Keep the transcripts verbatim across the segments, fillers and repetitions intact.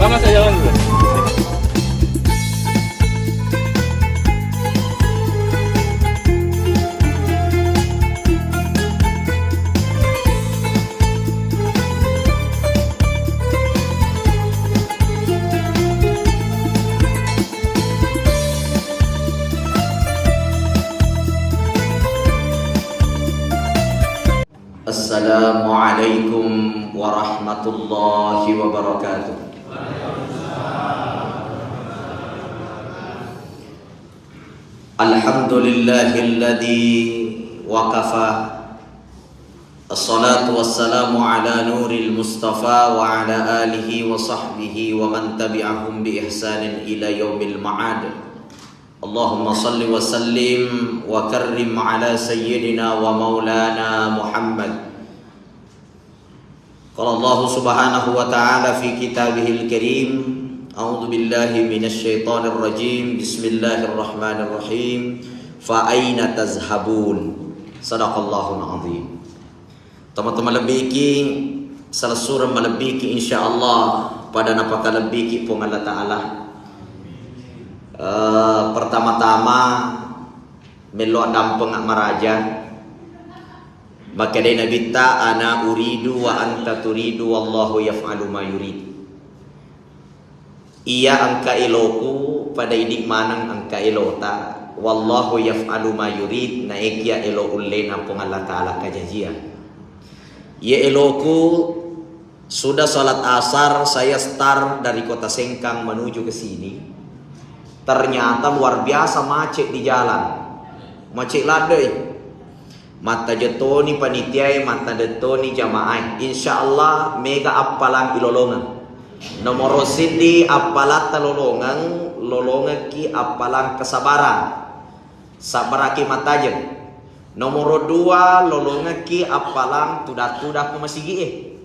Lama saya jalan dulu. Assalamualaikum warahmatullahi wabarakatuh. Alhamdulillahilladzi wa kafa. Assalatu wassalamu ala nuril mustafa wa ala alihi wa sahbihi wa man tabi'ahum bi ihsanin ila yaumil ma'ad. Allahumma salli wa sallim wa karrim ala sayyidina wa maulana Muhammad. Qala Allahu subhanahu wa ta'ala fi kitabihil karim, a'udzu billahi minasy syaithanir rajim. Bismillahirrahmanirrahim. Fa aina tazhabun? Sadaqallahul azim. Tomatoa malebbiki, salessureng malebbiki, insyaallah pada napakalebbiki Puang Allah Ta'ala. Eh, pertama-tama, mello addampeng maraja. Makkedai Nabitta, "Ana uridu wa anta turidu, wallahu yaf'alu ma yurid." Iya engka eloku, pada idi maneng engka elota. Wallahu yaf'alu ma yurid, naekia elo ullena Puang Allah Ta'ala kajajiang. Iya eloku, sudah salat asar, saya start dari Kota Sengkang menuju ke sini. Ternyata luar biasa macet di jalan. Macet ladde. Mattajeng toni panitiae, mattajeng toni jamaae. Insya Allah mega appalang ilolongeng. Nomoro siddi appalatta lolongeng, lolongekki appalang kesabaran. Sabbaraki mattajeng. Nomoro dua, lolongekki appalang tudang-tudang ko masigi'e.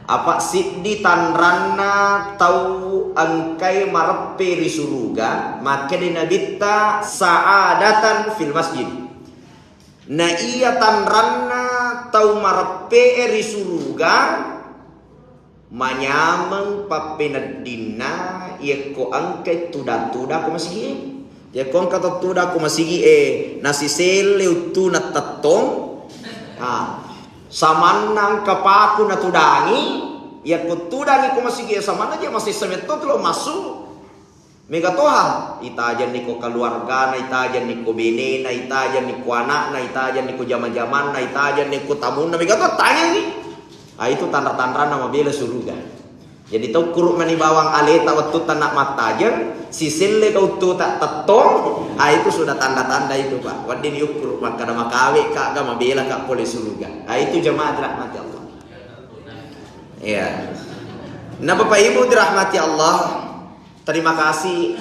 Apa siddi tanranna tau engkai mareppe ri suruga, makkeda Nabitta, sa'adatan fil masjid. Na iya tanranna tau mareppe'e ri suruga, manyameng pappeneddinna iyakko engkai tudang-tudang ko masigi'e. Iyakko engka tudang-tudang ko masigi'e, nasiselle uttuna tettong, ha, samanna engka paku natudangi, iyakko tudangi ko masigi'e, samanna je masessa metto tu lo massu. Mega toha, itajenni ko keluargana, itajenni ko benena, itajenni ko anakna, itajenni ko jama-jamanna, itajenni ko tamunna, mega to tangengi. Ah, itu tanra-tanranna mabela suruga. Jadi, tau kuru mani bawang aleta wettu tanna mattajeng, siselle ka uttuta tettong, ah, itu sudah tanda-tanda itu, Pak. Wedding yukkuru makkada makawe ka ga mabela ka pole suruga. Ah, itu jemaah dirahmati Allah. Iya. Nah, Bapak Ibu dirahmati Allah, terima kasih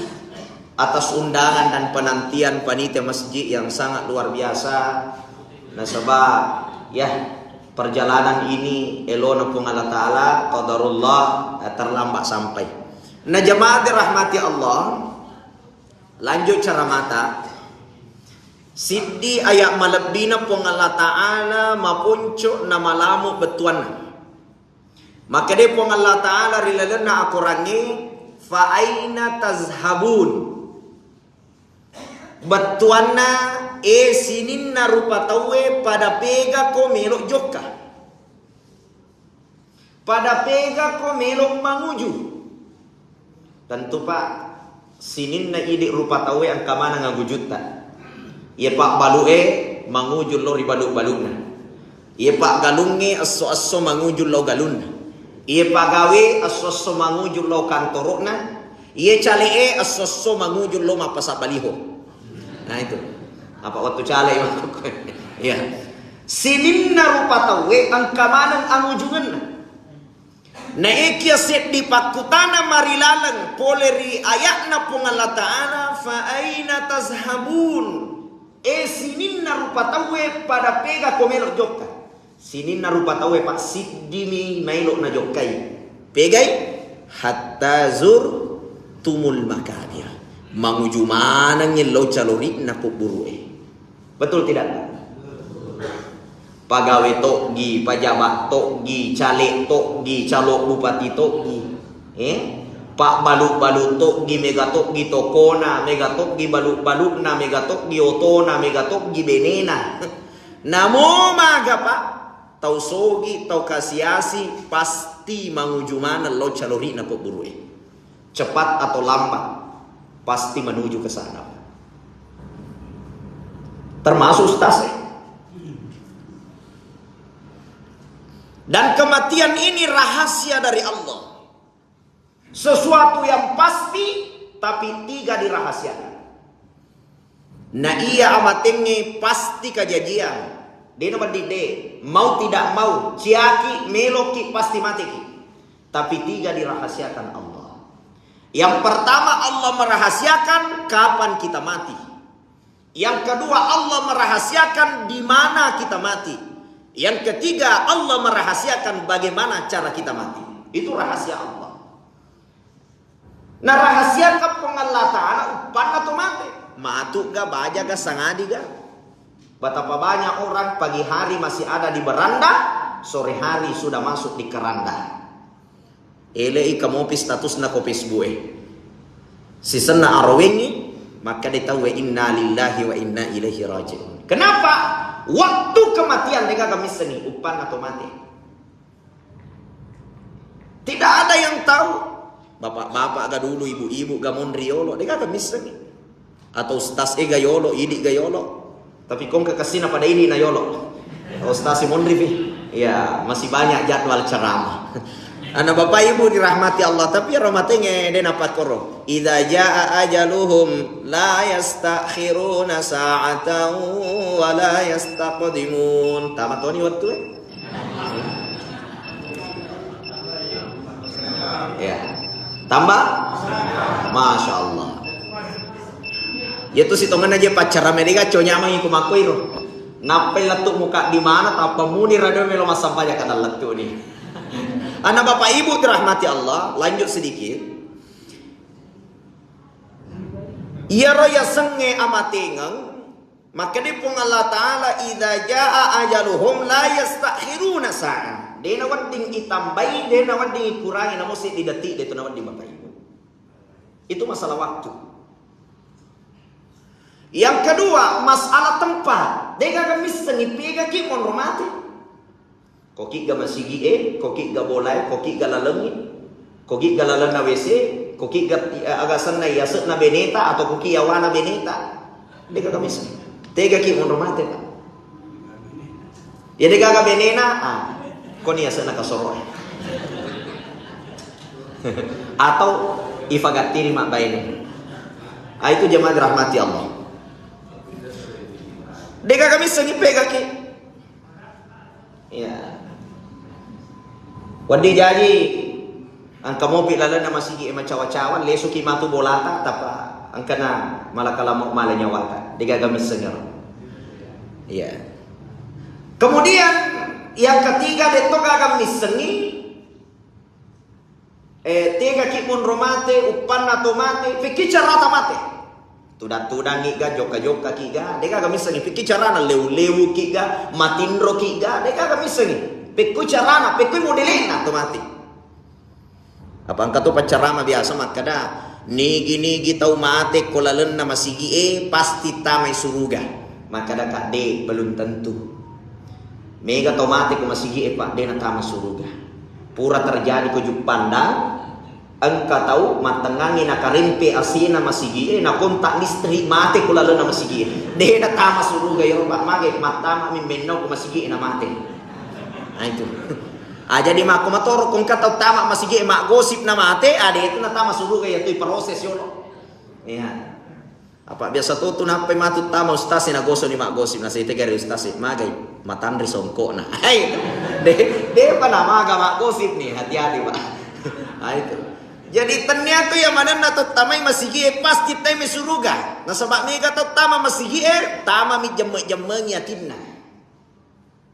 atas undangan dan penantian panitia masjid yang sangat luar biasa. Nasaba, ya, perjalanan ini elona Puang Allah Ta'ala, qadarullah, eh, terlambat sampai. Nah, jemaah dirahmati Allah, lanjut ceramata. Siddi ayat malebbina Puang Allah Ta'ala maponco na malamu bettuanna. Makkedai Puang Allah Ta'ala ri lalenna akorangnge, "Fa aina tazhabun?" Bettuanna, e sininna rupa tauwe, pada pegako melo jokka? Pada pegako melo manguju? Tentu, Pak, sininna idi rupa tauwe engka maneng angujutta. Iya pabbalu'e manguju lao ri balu-baluna. Iya paggalungnge esso-esso manguju lao galunna. Iya pagawe esso-esso manguju lao kantoro'na. Iya cale'e esso-esso manguju lao mappasang baliho. Nah, itu. Apa wettu cale' makkukku? Iya. Sininna rupa tauwe engka maneng angujungenna. Naekia seddi pakkutana marilaleng pole ri aya'na Puang Allah Ta'ala, "Fa aina tazhabun?" E sininna rupa tauwe, pada pegako melo jokka? Sininna rupa tauwe, Pak, siddimi maelo najokkai. Pegai? "Hatta zurtumul makabir." Manguju manengngi lao calori'na kubburu'e. Betul tidak? Pagawe to'gi, pajabat to'gi, cale' to'gi, calo' bupati to'gi. Eh? Pabbalu-balu toggi, mega toggi tokona, mega toggi balu-baluna, mega toggi otona, mega toggi benena. Namo maga, Pak, tau sogi, tau kasiasi, pasti manguju maneng lao calori'na pebburu'e. Cepat atau lambat, pasti menuju ke sana, Pak. Termasuk ustaz, eh. Dan kematian ini rahasia dari Allah. Sesuatu yang pasti, tapi tiga dirahasiakan. Na iya amatengnge pasti kajajiang. Dena wedding de, mau tidak mau, ciaki, meloki, pasti mateki. Tapi tiga dirahasiakan Allah. Yang pertama, Allah merahasiakan kapan kita mati. Yang kedua, Allah merahasiakan di mana kita mati. Yang ketiga, Allah merahasiakan bagaimana cara kita mati. Itu rahasia Allah. Narahasiakan Puang Allah Ta'ala uppanna to mate. Matu ga, baja ga, sangadi ga. Betapa banyak orang pagi hari masih ada di beranda, sore hari sudah masuk di keranda. Ele'i kamopi statusna ko Facebook e. Sisenna arowengngi, makkeda tauwe, "Inna lillahi wa inna ilaihi raji'un." Kenapa? Waktu kematian degaga missengi, uppanna to mate. Tidak ada yang tahu. Bapak-bapak ga dulu, ibu-ibu ga monri yolo, degaga missengi. Atau ustaz e ga yolo, idi ga yolo. Tapi kongka kessina pada idi na yolo. Ustaz e monri fi. Ya, masih banyak jadwal ceramah. Anak bapak ibu dirahmati Allah, tapi rahmatenge de napakkoro. Idza jaa ajaluhum la yastakhiruna sa'atan wa la yastaqdimun. Tamatoni waktu e. Ya. Tambah? Masya Allah. Iya tu sitongenna je paccara mereka co nyamang iku makkoiro. Nappai lettu muka di mana, tappa muni radio melo massampaja kada lettu ni. Anak bapak ibu dirahmati Allah, lanjut sedikit. Iyaro yasengnge amatengeng, makkeda Puang Allah Ta'ala, "Idza jaa ajaluhum la yastakhiruna sa'a." Dena wedding itambai, dena wedding ikurangi, namo seddi detik de tu na wedding bapak ibu. Itu masalah waktu. Yang kedua, masalah tempat. Degaga missengi pegaki monro mate. Kokiga masigi e, kokiga bola e, kokiga lalengngi, kokiga lalenna W C, kokiga, eh, aga senna yase'na beneta atau koki yawana beneta. Degaga missengi. Tegaki monro mate, Pak. Ya degaga benena, ah, koni yase'na kasoro e. Atau ifagattiri mabbaine. Ah, itu jemaah dirahmati Allah. Degaga missengi pegaki. Iya. Wedding jaji engka mopi lalenna masigi e macawa-cawa, lesuki matu bolata, tappa engkana malakala mau male nyawata. Degaga missengero. Iya. Kemudian yang ketiga, detto gaga missengi, eh, tegaki monro mate, uppanna to mate, pekki carata mate. Tudang-tudangngi ga, jokka-jokkaki ga, degaga missengi. Pekki carana lewu-lewuki ga, matinroki ga, degaga missengi. Pekku carana, pekku modelena to mate. Apa engka to paccarama biasa makkeda, nigi-nigi tau mate ko lalenna masigi e pasti tamai suruga. Makkeda ka de, belum tentu. Mega tau mate ko masigi e, Pak, de natama suruga. Pura terjadi ko Juppandang, engka tau mattengngangi nakarempe asena masigi e, nakontak listrik, mate ko lalenna masigi e. De natama suruga iyaro, Pak, mage mattama mi mennau ko masigi e namate. Nah, itu. Ah, jadi makko matoro ko engka tau tama masigi e maggosip namate, ah, de tu natama suruga, iya tu iproses yolo. Iya. Apa biasa to tu nappai matu tama ustaz e, nagosok ni maggosip, nasai tegari ustaz e, magai matanri songkokna. Hai, de, depa namaga maggosip ni, hati-hati, Pak. Ah, itu. Jadi tennia tu iya manenna to tamai masigi e pasti taimi suruga. Nasaba mega to tama masigi e, tama mi jemme-jemmengi atinna.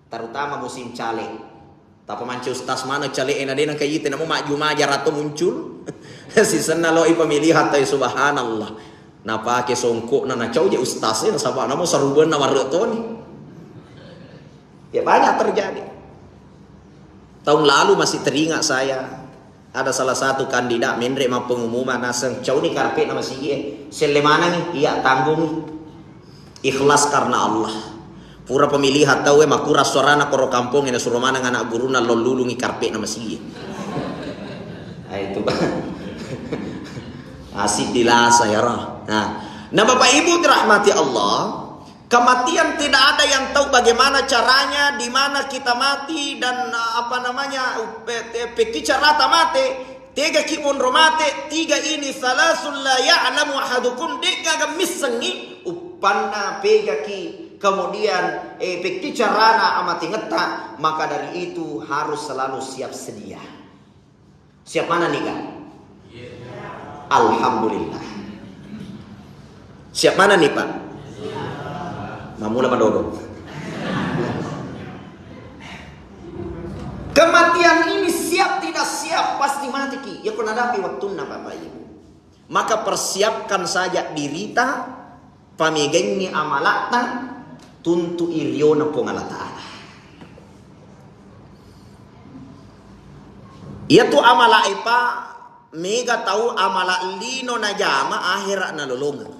Terutama musim caleg. Tappa mancaji ustaz maneng caleg e, na de nengka ite, namo majjuma jara to muncul. Sisenna loi pemilihan, tai subhanallah. Napake songkokna, nacau je ustaz e, nasaba namo sarubenna warek toni. Ya, banyak terjadi. Tahun lalu masih teringat saya, Ada salah satu kandidat menre mappengumuman naseng, "Cauni karpetna masigi e." "Selle manengi?" "Iya, tanggungi." Ikhlas karena Allah. Pura pemilihan tau e, makura suarana koro kampong e, nasuro maneng anak guruna lollulungi karpetna masigi e. Ah, itu, Pak. Asik dilasa ya, roh. Nah, nah, Bapak Ibu dirahmati Allah, kematian tidak ada yang tahu bagaimana caranya, di mana kita mati, dan, eh, apa namanya, pe-, pe-, pekki carata mate, tegaki monro mate, tiga ini, salasul la ya'lamu ahadukum, de'gaga missengi uppanna pegaki, kemudian, eh, pekki carana amatingetta, maka dari itu harus selalu siap sedia. Siap mana nih, Kak? Alhamdulillah. Siap mana nih, Pak? Mamula madodo. Kematian ini siap tidak siap, pasti mati ki. Ya, ko nadapi waktunna, Bapak Ibu. Maka persiapkan saja dirita, pamegengngi amala'ta, tuntu'i riona Puang Allah Ta'ala. Iyatu amala'e, Pak, mega tau amala lino najama, ahera nalolongeng.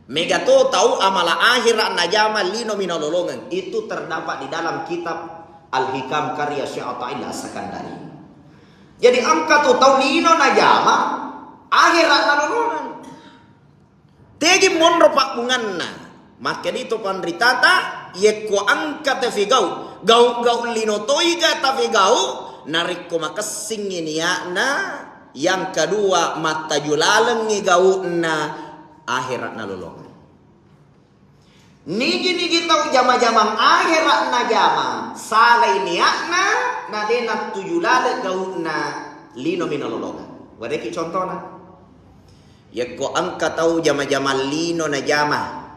Mega to tau amala ahera najama, linomi nalolongeng. Itu terdapat di dalam kitab Al-Hikam karya Syekh Athaillah As-Sakandari. Jadi engka tu tau lino najama, ahera nalolongeng. Tegi monro pabbunganna. Makkeda to panritata, yekko engka tafegau, gau-gau lino toiga tafegau, narekko makessingngi niatna, yang kedua mattaju lalengngi gau'na, ahera nalolongeng. Nigi-nigi tau jama-jamang ahera najama, salai niatna, na de nattuju laleng gau'na, linomi nalolongeng. Wadeki contona. Yekko engka tau jama-jamang lino najama,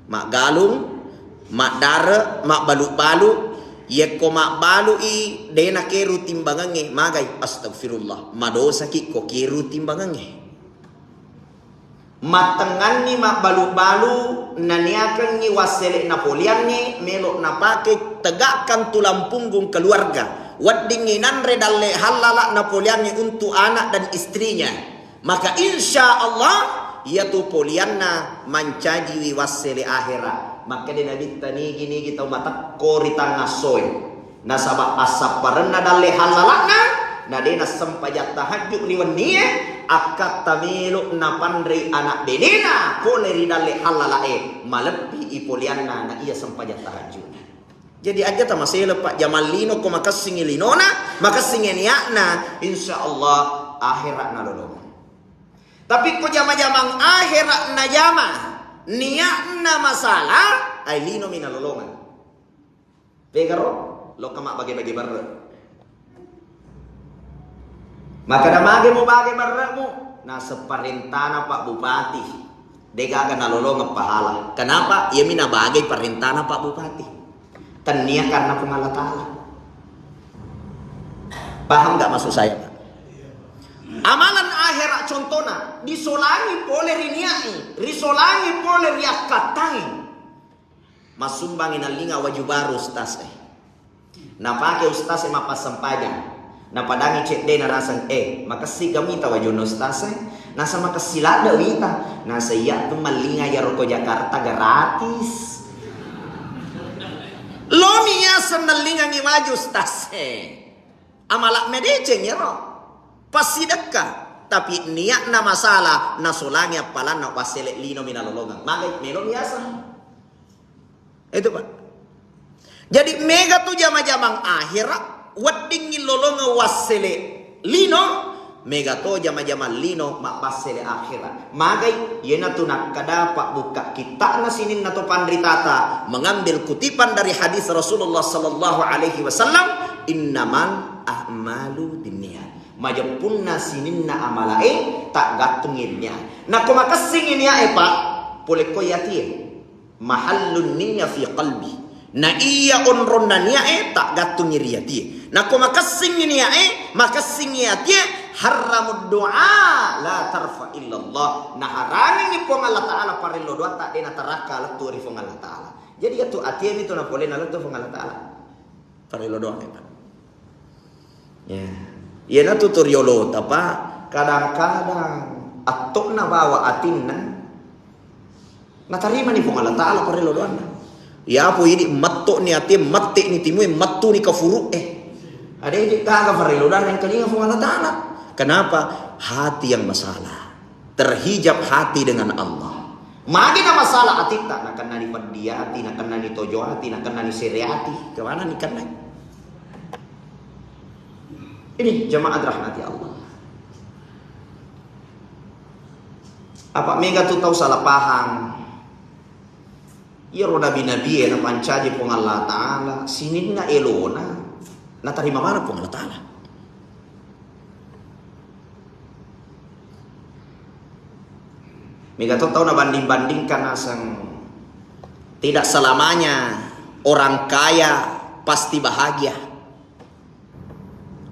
maggalung, maddare, mabbalu-balu, yekko mabbalui de nakeru timbangengnge, magai, astagfirullah, madosaki ko keru timbangengnge. Mattengnganni mabbalu-balu, naniakengngi wassele napoliangnge, melo napake tegakkan tulang punggung keluarga. Weddingngi nanre dalle hallala napoliangnge untuk anak dan istrinya. Maka insya Allah, iyatu polianna mancajiwi wassele ahera. Makkeda Nabitta, nigi-nigi tau matekko ri tangassoe. Nasaba assapparenna dalle hallala'na, na de nassempajang tahajju ri wennie, akkatta melo napanrei anak benena pole ri dalle hallala'e, maleppi i polianna na iya sempajang tahajju'na. Jadi aja tamasele, Pak, jamang lino ko makessingi linona, makessingi niatna, insya Allah ahera nalolongeng. Tapi ko jama-jamang ahera najama, niatna masalah, ai linomi nalolongeng. Pegaro, lokka mabbage-bage berre. Makkeda, "Mage mubage berre'mu?" Naseng, "Parentana Pak Bupati, degaga nalolongeng pahala." Kenapa? Iyami nabage parentana Pak Bupati. Tennia karena Puang Allah Ta'ala. Paham nggak maksud saya, Pak? Amalan ahera contona, disolangi pole ri nia'i, risolangi pole ri akkattai. Massumbangi nallinga waju baru ustaz e. Napake ustaz e mappassempajang. Napadangi ceddena naseng, "Eh, makessi ga mita wajunna ustaz e?" Naseng, "Makessi ladde wita." Naseng, "Iya tu mallinga iyaro ko Jakarta gratis." Lomi yaseng nallingangi waju ustaz e. Amala medeceng iyaro. Passidekka. Tapi niatna masalah, nasolangi appalanna wassele linomi nalolongeng. Magai melomi yaseng. Itu, Pak. Jadi, mega tu jama-jamang ahera, weddingngi lolongeng wassele lino, mega to jama-jamang lino mabbassele ahera. Magai, iyanatu nakkeda pabbukka kitta'na sininna to panritata, mengambil kutipan dari hadis Rasulullah sallallahu alaihi wasallam, "Innamal a'malu binniyat." Majeppunna sininna amalae taggattungi ri niae. Nakko makessingi niae, Pak, pole ko yatie. Mahallun niyya fi qalbi. Na iya onronna niae taggattungi ri atie. Nakko makessingi niae, makessingi atie, harramud du'a la tarfa illallah. Naharangengi Puang Allah Ta'ala parello doatta, de natarakka lettu ri Puang Allah Ta'ala. Jadi iyatu atie mi tu napolena lettu Puang Allah Ta'ala. Parello doa, Pak. Ya. Iyanatu tu riolota, Pak, kadang-kadang atto'na bawa atinna, natarimani Puang Allah Ta'ala parello doanna. Yapo idi metto'ni atie, mette'ni timue, mettuni kafuru'e. Ada idi gaga parello doanna engkalinga Puang Allah Ta'ala. Kenapa? Hati yang masalah. Terhijab hati dengan Allah. Magi na masalah atitta, nakennani peddi ati, nakennani tojo ati, nakennani sere ati. Kemana ni kennai? Ini jemaat rahmati Allah. Apa mega tu tau salah paham? Iyaro nabi-nabi e napancaji Puang Allah Ta'ala, sininna elona natarima mana Puang Allah Ta'ala. Mega to tau nabanding-bandingkan naseng, tidak selamanya orang kaya pasti bahagia.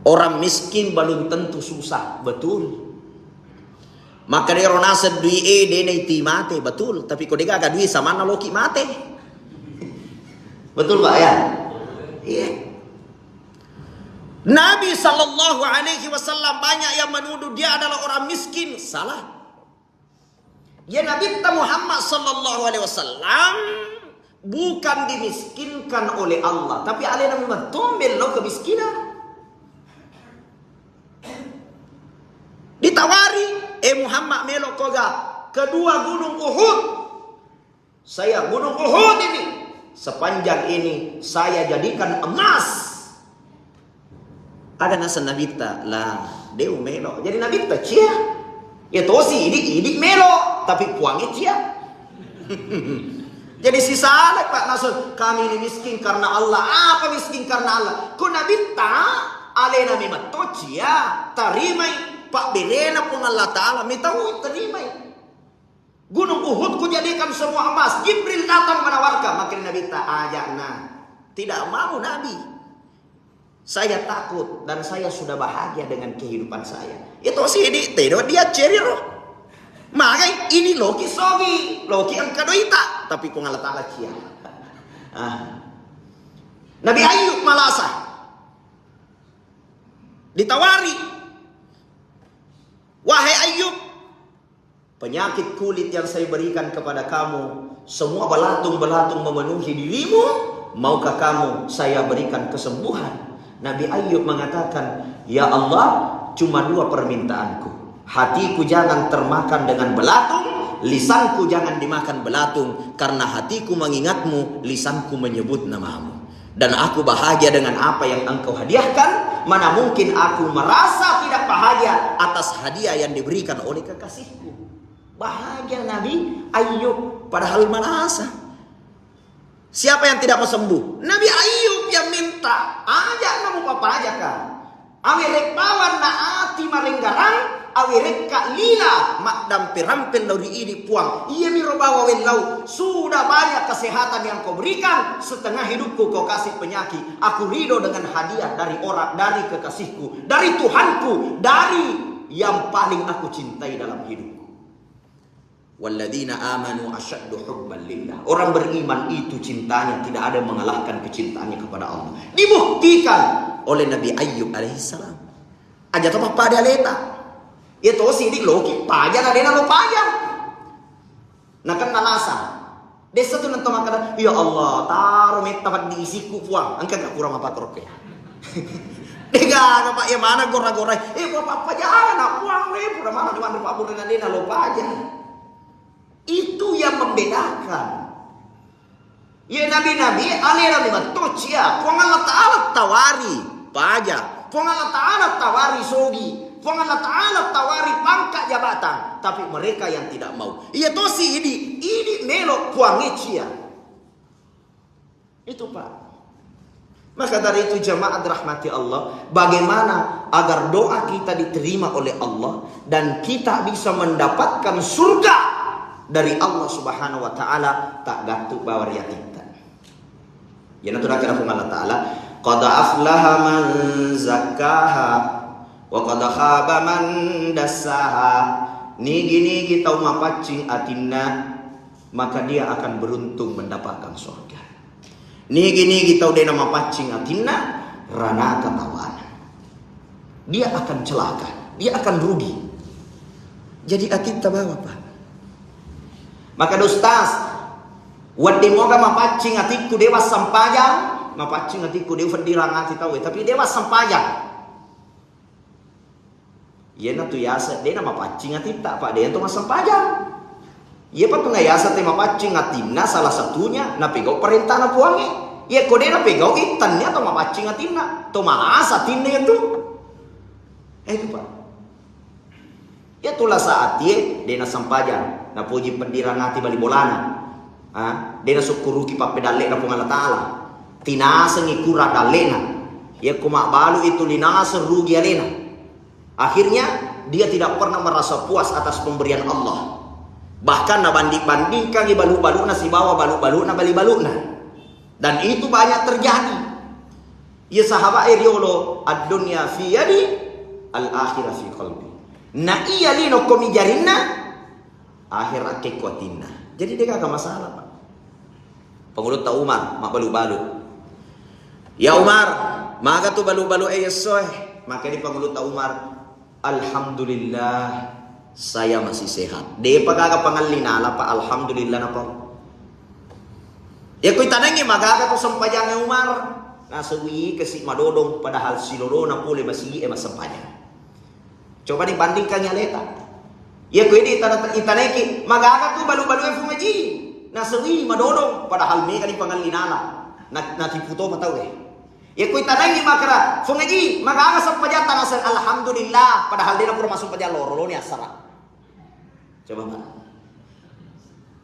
Orang miskin belum tentu susah, betul. Maka dero naseng dui e dena iti mate, betul. Tapi ko degaga dui samanna loki mate. Betul, Pak, ya? Iya. Nabi Shallallahu Alaihi Wasallam banyak yang menuduh dia adalah orang miskin. Salah. Ya, Nabi Muhammad Shallallahu Alaihi Wasallam bukan dimiskinkan oleh Allah, tapi alena memang tombel lo kemiskinan. Ditawari, eh Muhammad, melo koga kedua gunung Uhud. Saya, gunung Uhud ini, sepanjang ini saya jadikan emas. Aga naseng Nabitta, la, de umelo. Jadi Nabitta cia. Ya tosi, idi, idi melo, tapi Puangnge cia. Jadi sisala, Pak, naseng, kami ini miskin karena Allah. Apa miskin karena Allah? Ku Nabitta, alena memang to cia, tarimai, Pak, berena Puang Allah Ta'ala, mitau tarimai. Gunung Uhud kujadikan semua emas. Jibril datang menawarkan, makin Nabitta, ajakna. Tidak mau Nabi. Saya takut dan saya sudah bahagia dengan kehidupan saya. Itu sih di tedo dia ceriro. Magai ini loki sogi, loki engka doita, tapi Puang Allah Ta'ala cia. Ah. Nabi Ayub malasa. Ditawari, wahai Ayub, penyakit kulit yang saya berikan kepada kamu, semua belatung-belatung memenuhi dirimu, maukah kamu saya berikan kesembuhan? Nabi Ayub mengatakan, ya Allah, cuma dua permintaanku. Hatiku jangan termakan dengan belatung, lisanku jangan dimakan belatung, karena hatiku mengingatmu, lisanku menyebut namamu. Dan aku bahagia dengan apa yang engkau hadiahkan, mana mungkin aku merasa tidak bahagia atas hadiah yang diberikan oleh kekasihku. Bahagia Nabi Ayub, padahal malasa. Siapa yang tidak mau sembuh? Nabi Ayub yang minta, aja kamu papajaka. Awerek bawanna ati marenggarang, awerekka lila maddampe-rampe lao ri idi Puang. Iyamiro bawa wellau, sudah banyak kesehatan yang kau berikan, setengah hidupku kau kasih penyakit. Aku ridho dengan hadiah dari orang, dari kekasihku, dari Tuhanku, dari yang paling aku cintai dalam hidupku. Walladzina amanu asyaddu hubban lillah. Orang beriman itu cintanya tidak ada yang mengalahkan kecintaannya kepada Allah. Dibuktikan oleh Nabi Ayub alaihissalam. Aja to pappada aleta. Ya to sidi loki paja na dena lo paja. Nakenna lasa. Desa tu nento makkada, ya Allah, taro metta paddisiku Puang. Engka gak kurang apa koroke? Dega apa ya mana gora-gora. Eh, Puang, apa jalan nak Puang, eh, pura mana di mana Pak Burina dena lo paja. Itu yang membedakan. Iya, nabi-nabi alena memang to cia. Puang Allah Ta'ala tawari paja. Puang Allah Ta'ala tawari sogi. Puang Allah Ta'ala tawari pangkat jabatan. Tapi mereka yang tidak mau. Iya tosi idi, idi melo Puangnge cia. Itu, Pak. Maka dari itu, jamaah dirahmati Allah, bagaimana agar doa kita diterima oleh Allah dan kita bisa mendapatkan surga dari Allah Subhanahu wa Ta'ala, tak gantung bawa riatitta. Iyanatu nakkeda Puang Allah Ta'ala, qad aflaha man zakkaha wa qad khaba man dassaha. Nigi-nigi tau mapaccing atinna, maka dia akan beruntung mendapatkan surga. Nigi-nigi tau dena mapaccing atinna, ranaka tawana. Dia akan celaka, dia akan rugi. Jadi atitta bawa, Pak. Maka, Ustaz, wedding moga mapaccing atikku dewa sempajang, mapaccing atikku dewa feddirang ati tau, tapi dewa sempajang. Iyanatu yaseng dena mapaccing atitta, Pak, dena to massempajang. Iya pa tu nayaseng te mapaccing atinna, salah satunya napegau parentana Puangnge. Iya ko de napegau, ittanni atau mapaccing atinna, to malasa atinna itu. Eh, itu, Pak. Iya tu lasa atie de nasempajang, napoji peddirang ati bali bolana. Ah, de nasukkuruki pappedalle na Puang Allah Taala. Tinasengi kura dallena. Iya ko mabbalu itu linaseng rugi alena. Akhirnya, dia tidak pernah merasa puas atas pemberian Allah. Bahkan nabanding-bandingkangi balu-baluna sibawa balu-baluna bali-baluna. Dan itu banyak terjadi. Iya sahabat e riolo, "Ad-dunya fi yadi, al-akhirah fi qalbi." Na iya lino ko mi jarinna, akhera kekko atinna. Jadi de gaga masalah, Pak. Pangulutta Umar mabbalu-balu. "Ya Umar, maga tu balu-balu e esso e?" Maka di Pangulutta Umar, "Alhamdulillah, saya masih sehat." Depa gaga pangalli nala, Pak, alhamdulillah napa. Ya ko itanangi magaga tu sempajange Umar, nasewi kasi madodong padahal silolona pole masigi e massempajang. Coba dibandingkan aleta. Iya ko idi tana itanaiki magaga tu balu-balu e Fung Aji. Nasewi madodong padahal mega di pangalli nala. Na, natipu to matau e. Iya ko itanangi makara Fung Aji magaga sempajatta naseng alhamdulillah padahal dena pura massempajang loro loni assara. Coba, Pak.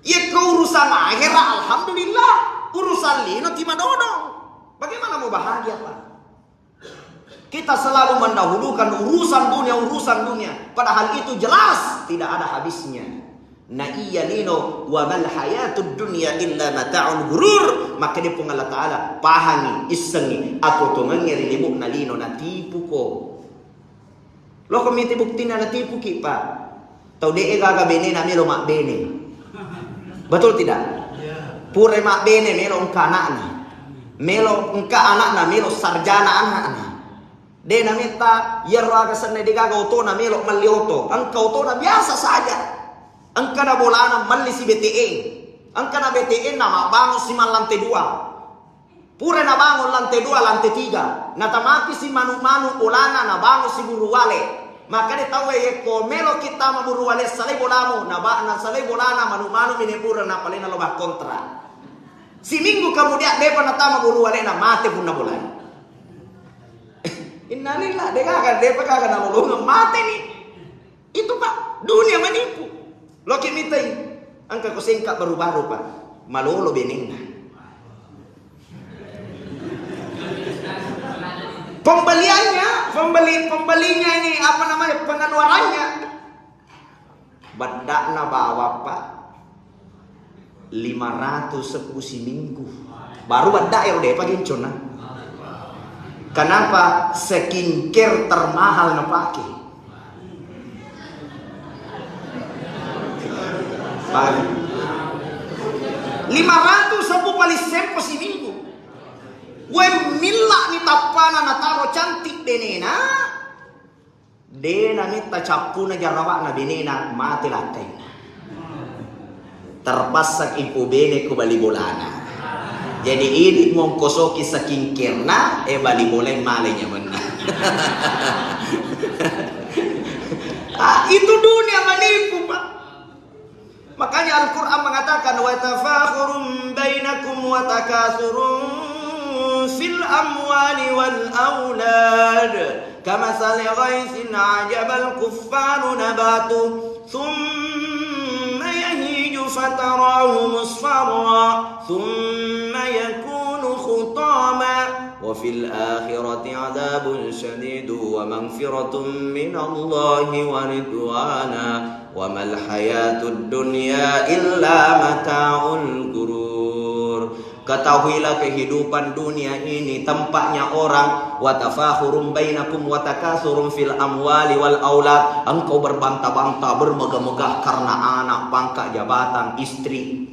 Iya ko urusan akhera alhamdulillah, urusan lino ti madodong. Bagaimana mau bahagia, Pak? Kita selalu mendahulukan urusan dunia, urusan dunia. Padahal itu jelas tidak ada habisnya. Na iya lino, "Wa mal hayatud dunya illa mata'ul ghurur." Maka dia Puang Allah Taala, pahangi, issengi, atuotongengnge ri limu'na lino, natipuko. Loko miti buktina natipuki, Pak. Tau de'e gaga benena melo mabbene. Betul tidak? Pura mabbene melo engka anakna. Melo engka anakna, melo sarjana anakna. De nametta iyaro aga senna de gaga otona melo melli oto. Engka otona biasa saja. Engka na bolana melli si B T N. Engka na B T N na mabbangun si mallantai dua. Pura nabangun lantai dua, lantai tiga, natamaki si manu-manu bolana, nabangun si buruwale. Makanya tau e, yekko melo kita ma buruwale, salai bolamu, naba-, nasalai bolana, manu-manu mine pura, napalena lo bakkontra. Siminggu kemudian, depa natama buruwale, na mate punna bolai. Innalillah, dega kan, depa kagak nalolongeng, mate ni. Itu, Pak, dunia menipu. Loki mitai, engka ko sengka baru-baru, Pak. Malolo benenna. Pembeliannya, pembeli, pembelinya ini, apa namanya, pengeluarannya. Beddakna bawang, Pak. Lima ratus sebbu siminggu. Baru bedda ero depa genconna. Kenapa skincare termahal napake? Lima ratus sebbu paling sempo siminggu. Wai, milla ni tappana nataro cantik benena. De namitta cappuna jarawa'na benena, mate lakkainna. Terpaksa ipubene ku bali bolana. Jadi, idi mongkosoki skincare-na, eh, bali bolai male nyamenna. Ah, itu dunia menipu, Pak. Makanya Al-Quran mengatakan, "Wa tafakhurun bainakum wa takathurun fil amwali wal aulad, kamatsali ghaitsin a'jabal kuffara nabatuhu, tsumma yahiju fatarahu musfarra, tsumma yakunu hutama, wa fil akhirati adzabun syadidun wa maghfiratun minallahi wa ridwana." "Wa mal hayatud dunya illa mata'ul ghurur." Ketahuilah, kehidupan dunia ini tempatnya orang, "Wa tafakhurum bainakum wa takasurun fil amwali wal aulad." Engkau berbantah-bantah, bermegah-megah karena anak, pangkat, jabatan, istri.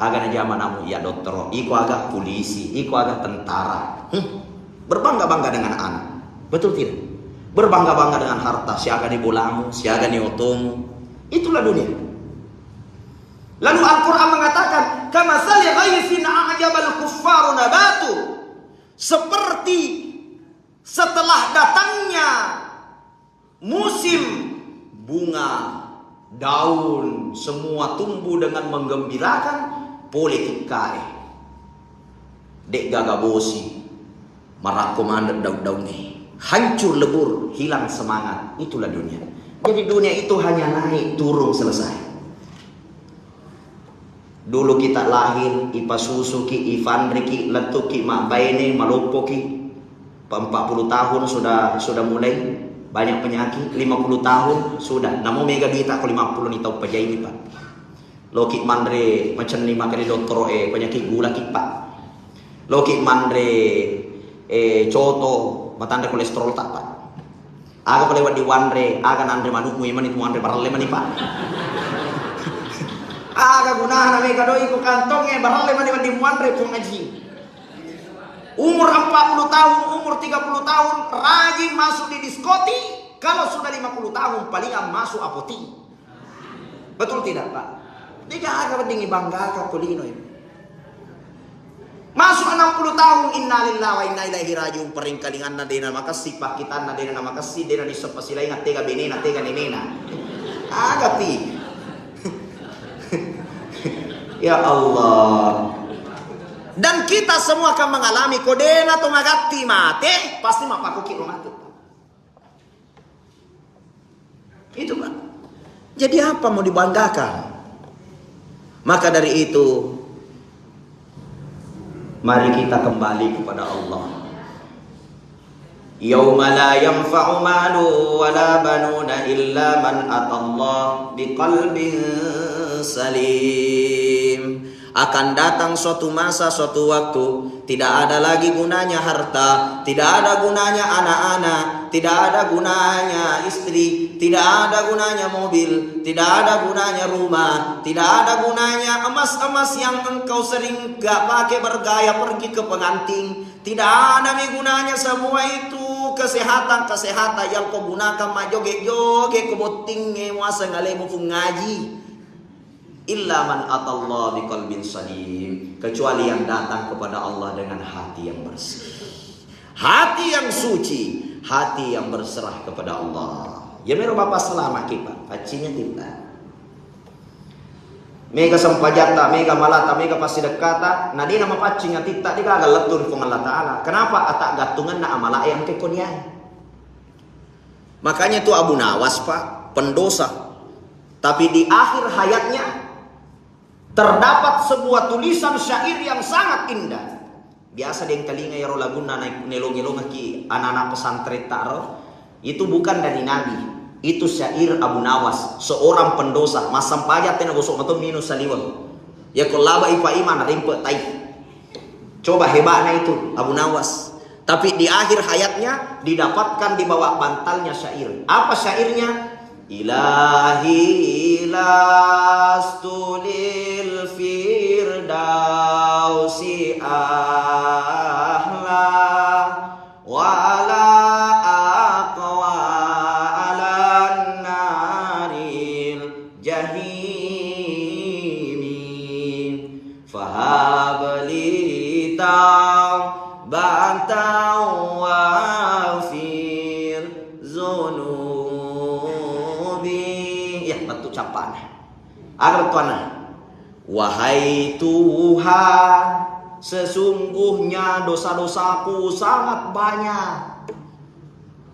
Aga najama namu, iya dottoro, iko aga polisi, iko aga tentara. Hmm. Berbangga-bangga dengan anak. Betul tidak? Berbangga-bangga dengan harta, siaga ni bolamu, siaga ni otomu. Itulah dunia. Lalu Al-Quran mengatakan, "Kamasali ghaitsin a'jabal kuffara nabatu." Seperti setelah datangnya musim bunga, daun, semua tumbuh dengan menggembirakan, pole tikkae. De'gaga bosi, marakko maneng daun-daungnge. Hancur lebur, hilang semangat. Itulah dunia. Jadi dunia itu hanya naik turun selesai. Dulu kita lahir, ipasusuki, ifanriki, lettuki mabbaine, maloppoki. Pa-, empat puluh tahun sudah, sudah mulai banyak penyakit, lima puluh tahun sudah. Namo mega duita ko lima puluh ni tau pajaini, Pak. Loki manre macenni maka di dottoro e, penyakit gula ki, Pak. Loki manre, eh, coto, matanre kolesterol ta, Pak. Aga pale wedding wanre, aga nanre manukmu, iya mani muanre baralle mani, Pak. Aga gunana mega doi ko kantongnge, baralle mani wedding muanre, Puang Haji. Umur empat puluh tahun, umur tiga puluh tahun, rajin masuk di diskotik. Kalau sudah lima puluh tahun, palingan masuk apotik. Betul tidak, Pak? De'gaga wedding ibanggakan ko lino ini. Masuk enam puluh tahun, innalillahi wa inna ilaihi rajiun, paringkalinganna de'na makessing, pakkitanna de'na namakessing, de'na nisseng pasilaingeng, tega benena, tega nenena. Agapi. Ya Allah. Dan kita semua akan mengalami, ko de'na to magatti mate, pasti mappakuki ro mate. Itu, Pak. Jadi apa mau dibanggakan? Maka dari itu, mari kita kembali kepada Allah. Yauma la yanfa'u malu wala banuna illa man atallaha biqalbin salim. Akan datang suatu masa, suatu waktu, tidak ada lagi gunanya harta, tidak ada gunanya anak-anak, tidak ada gunanya istri, tidak ada gunanya mobil, tidak ada gunanya rumah, tidak ada gunanya emas-emas yang engkau sering gak pakai bergaya pergi ke pengantin. Tidak ada mi gunanya semua itu, kesehatan-kesehatan yang kau gunakan majjoge-joge ko bottingnge muaseng alemu pung ngaji. Illa man atallaha biqalbin salim, kecuali yang datang kepada Allah dengan hati yang bersih, hati yang suci, hati yang berserah kepada Allah. Ya mero Bapak selamat kita, paccingati kita. Mega sempajatta, mega malata, mega passidekkata, na de'na mapaccing atitta, de'gaga lettu ri Puang Allah Ta'ala. Kenapa? Ata gattungenna amala yang kekoniai. Makanya itu Abu Nawas, Pak, pendosa. Tapi di akhir hayatnya terdapat sebuah tulisan syair yang sangat indah. Biasa dengkalinga iyaro lagunna na-, nelong-elongekki anak-anak pesantren ta'ro. Itu bukan dari Nabi. Itu syair Abu Nawas, seorang pendosa. Massempajang tena gosok mato minum saliweng. Ya ko laba ipa iman rimpe tai. Coba hebatnya itu Abu Nawas. Tapi di akhir hayatnya didapatkan di bawah bantalnya syair. Apa syairnya? Ilahi lastu lil firdausi ahla wala aqwa alan naril jahimi. Fahab li taubatan waghfir dzunubi. Ya, lettu cappana. Aga lettuanna? Wahai Tuhan, sesungguhnya dosa-dosaku sangat banyak.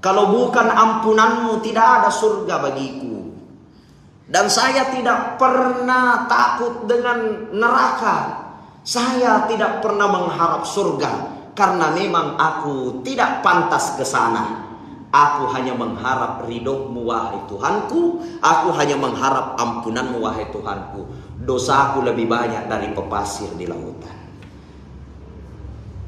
Kalau bukan ampunanmu, tidak ada surga bagiku. Dan saya tidak pernah takut dengan neraka. Saya tidak pernah mengharap surga, karena memang aku tidak pantas ke sana. Aku hanya mengharap ridho-Mu, wahai Tuhanku. Aku hanya mengharap ampunan-Mu, wahai Tuhanku. Dosaku lebih banyak dari pepasir di lautan.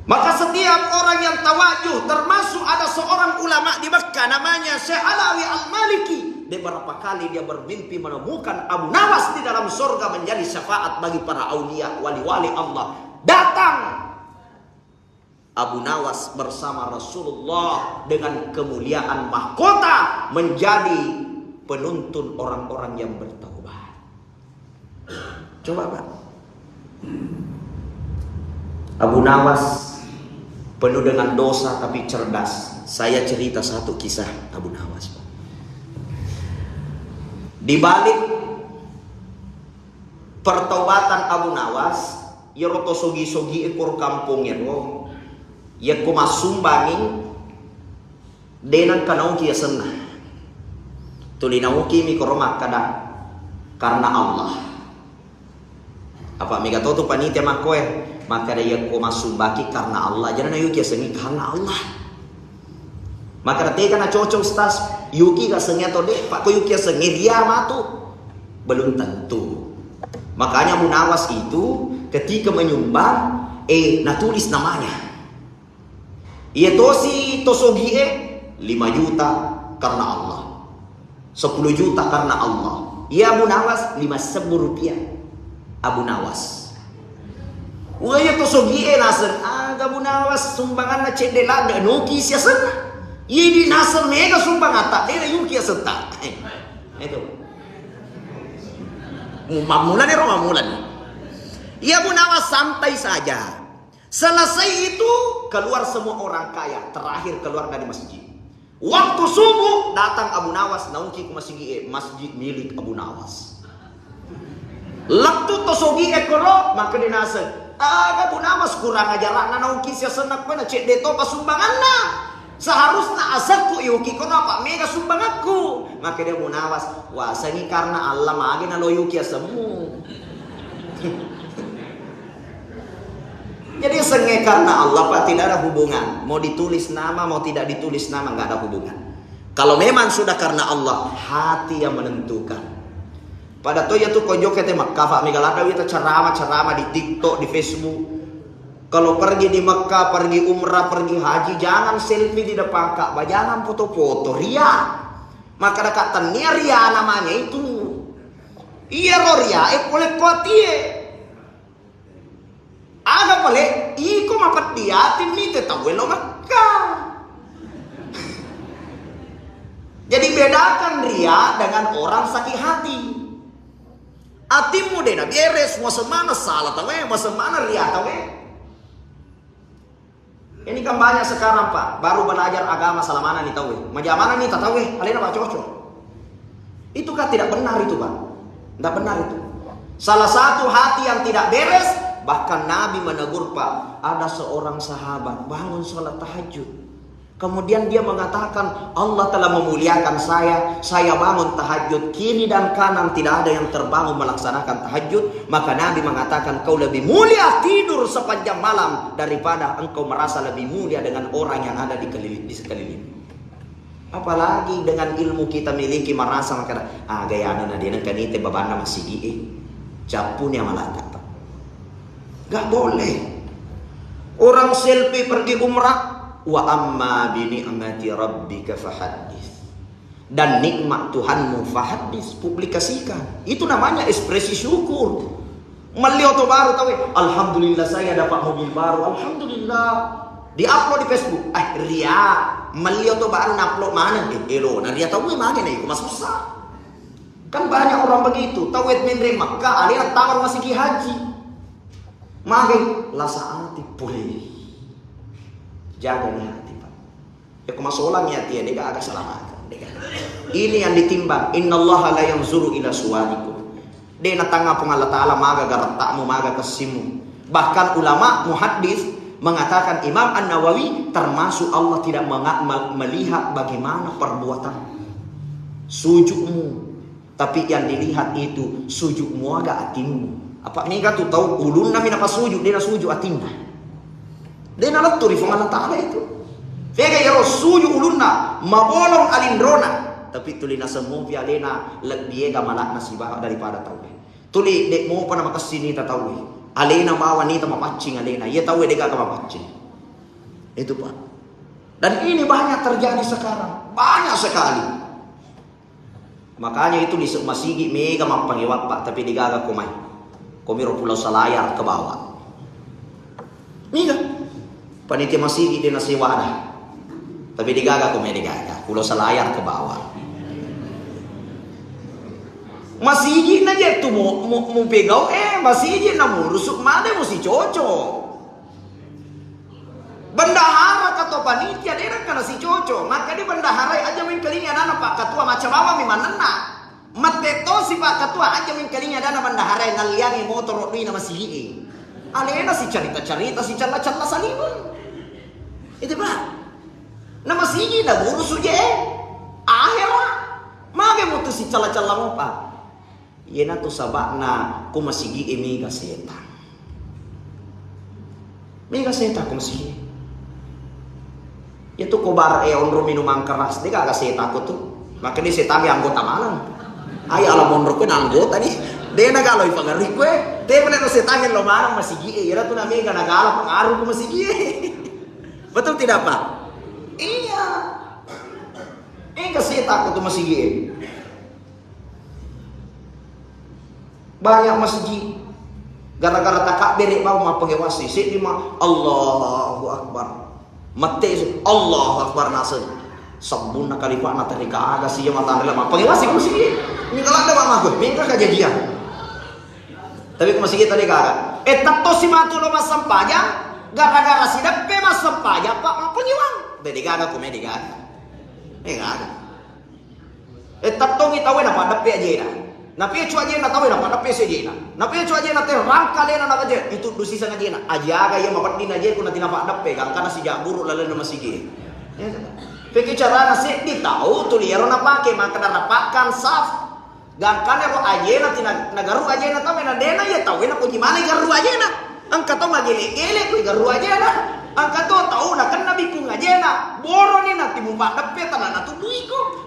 Maka setiap orang yang tawajuh, termasuk ada seorang ulama di Mekah namanya Syekh Alawi Al-Maliki, beberapa kali dia bermimpi menemukan Abu Nawas di dalam surga menjadi syafaat bagi para aulia, wali-wali Allah. Datang. Abu Nawas bersama Rasulullah dengan kemuliaan mahkota menjadi penuntun orang-orang yang bertaubat. Coba, Pak. Abu Nawas penuh dengan dosa tapi cerdas. Saya cerita satu kisah Abu Nawas, Pak. Di balik pertaubatan Abu Nawas, iyaro to sogi-sogi e koro kampong ero, yakko massumbangi, de nengka nauki asenna. Tuli nauki mi koro makkada, "Karena Allah." Apa mega to tu panitia makkoe, makkada, "Yakko massumbaki karena Allah, jana nayuki asengi karena Allah." Makkada, "Tega na cocok, Ustaz? Yuki ga asengi atau de? Pak, ko yuki asengi ria matu." Belum tentu. Makanya Abu Nawas itu ketika menyumbang, eh, natulis namanya. Iya tosi to sogie, lima juta karena Allah. Sepuluh juta karena Allah. Iya Abu Nawas, lima sebbu rupiah. Abu Nawas. Wah, iya to sogie naseng, aga Abu Nawas sumbanganna cedde ladde, noki siasenna. Iya di naseng mega sumbangatta, de yuki asetta. Eh, itu. Mu-, mammulani ro, mammulani. Iya Abu Nawas santai saja. Selesai itu, keluar semua orang kaya. Terakhir keluar dari masjid. Waktu subuh, datang Abu Nawas, nauki ku masigi e, masjid milik Abu Nawas. Lettu to sogi e koro, makkeda naseng, "Aga Abu Nawas kurang ajarana nauki siasenna koe na cedde to pasumbanganna. Seharusna asekku yuki kono apa mega sumbangakku." Makkeda Abu Nawas, "Wasengi karena Allah magi nalo yuki asemmu." Jadi sengnge karena Allah, Pak, tidak ada hubungan. Mau ditulis nama, mau tidak ditulis nama, nggak ada hubungan. Kalau memang sudah karena Allah, hati yang menentukan. Pada to iya tu ko jokke te Makkah, Pak, mega ladda wita ceramah-ceramah di TikTok, di Facebook. Kalau pergi di Mekah, pergi umrah, pergi haji, jangan selfie di depan Ka'bah, jangan foto-foto, ria. Maka dekat tania ria namanya itu. Iya ro ria, eh, pole kuatie. Aga pale, iko mapeddi atimmi te tauwe lo Mekka. Jadi bedakan ria dengan orang sakit hati. Atimmu de naberes, muaseng maneng sala tauwe, muaseng maneng ria tauwe. Ini kan banyak sekarang, Pak, baru belajar agama salamana ni tauwe. Majamana ni tauwe, alena Pak cocok. Itu kan tidak benar itu, Pak. Tidak benar itu. Salah satu hati yang tidak beres, bahkan Nabi menegur, Pak, ada seorang sahabat bangun sholat tahajud. Kemudian dia mengatakan, "Allah telah memuliakan saya, saya bangun tahajud, kiri dan kanan tidak ada yang terbangun melaksanakan tahajud." Maka Nabi mengatakan, "Kau lebih mulia tidur sepanjang malam daripada engkau merasa lebih mulia dengan orang yang ada di kelili-, di sekeliling." Apalagi dengan ilmu kita miliki, merasa makkeda, "Ah, gayana na de nengka nite babanna masigi e." Cappu ni amalata, Pak. Gak boleh. Orang selfie pergi umrah, "Wa amma bi ni'mati rabbika fahaddits." Dan nikmat Tuhanmu, fahaddits, publikasikan. Itu namanya ekspresi syukur. Melli oto baru tauwe, "Alhamdulillah, saya dapat mobil baru, alhamdulillah." Di-upload di Facebook, eh, ria. Melli oto baru na-upload maneng, eh, elo na ria tauwe mage na iko masussa. Kan banyak orang begitu, tauwe menre Mekka, alena tawar masigi haji. Mage lasa ati pole. Jaga ni hati, Pak. Yakko masolang ya, tia, dega aga salamaka, dega. Ini yang ditimbang. Innallaha la yanzuru ila suwarikum. De natanga Puang Allah Ta'ala maga garettakmu, maga kessimmu. Bahkan ulama muhaddis mengatakan, Imam An-Nawawi, termasuk Allah tidak menga-, me-, melihat bagaimana perbuatan sujudmu. Tapi yang dilihat itu sujud muaga atimmu. Apa mega tu tau ulunna mi napasujud, de nasujud atinna. De nalettu ri Puang Allah Ta'ala itu. Fega iyaro sujud ulunna, mabolong alinrona. Tapi tuli nasemmupi alena lebbi ega malakna sibawa daripada tauwe. Tuli de mopa na makessing nita tauwe. Alena bawa nita mapaccing alena. Iya tauwe de gaga mapaccing. Itu, Pak. Dan ini banyak terjadi sekarang. Banyak sekali. Makanya itu di se-, masigi mega mappangewa, Pak, tapi degaga ko mai. Komiro Pulau Selayar ke bawah. Mega. Panitia masigi de' nasewa ada. Tapi degaga ko me degaga. Kulo selayar ke bawah. Masigi na je tu mu, mu, mu pegau, eh, masigi na murusu made mu sicoco. Bendahara kato panitia de' nengka nasicoco. Maka de' bendahara aja mengkalingi adana pak ketua macam apa mi manenna. Mette tosi pak ketua aja mengkalingi adana bendahara nalliangi motoro duina masigi e. Alena sicarita-carita, sicalla-calla saliweng. Itu pak. Na masigi na burusu je. Ahera. Mage mutu sicalla-calla mopa. Iyanatu saba'na ku masigi e mega setang. Mega setang ku masigi e. Iyatu ko bar e onro minumang keras, degaga setang ko tu. Maka de' setang anggota maneng. Ayo ala monro ko na anggota ni. De' nagalo ipagari kue. Te mana no setang lo maneng masigi e. Iyanatu na mega nagala pengaruh ku masigi e. Betul tidak pak? Iya. Mega setang ko tu masigi e. Banyak masjid gara-gara takabbere bawang mappangewasi seddi ma Allahu Akbar. Mette isu Allahu Akbar naseng. Sabbunna kalipa'na teri kaga sia matandela mappangewasi ku masjid. Mingka ladde mamaku, mingka kajajian. Tapi ku masjid tadi kaga. Eh, tetto si matu lo massempajang gara-gara sideppe massempajang pak mappangewang. Bede gaga ku me degaga. Eh gaga. Eh, tattongi tauwe napaddeppe ajena. Napecu ajena tauwe napaddeppe sejena. Napecu ajena te rangka alena nakaje, itu dusiseng ajena. Ajaga iya mapedding ajeku nati napaddeppe, gangkana sijaburu lalenna masigi. Ya, kan? Peki carana seddi tau tuli ero napake makkeda rapakkan saf. Gangkana ero ajena tina nagaru ajena tauwe na dena iya tauwe napoji maneng garu ajena. Engka tau magele-gele kui garu ajena. Engka to tau nakenna bikung ajena. Boroni nati mupaddeppe tanana tuduiko.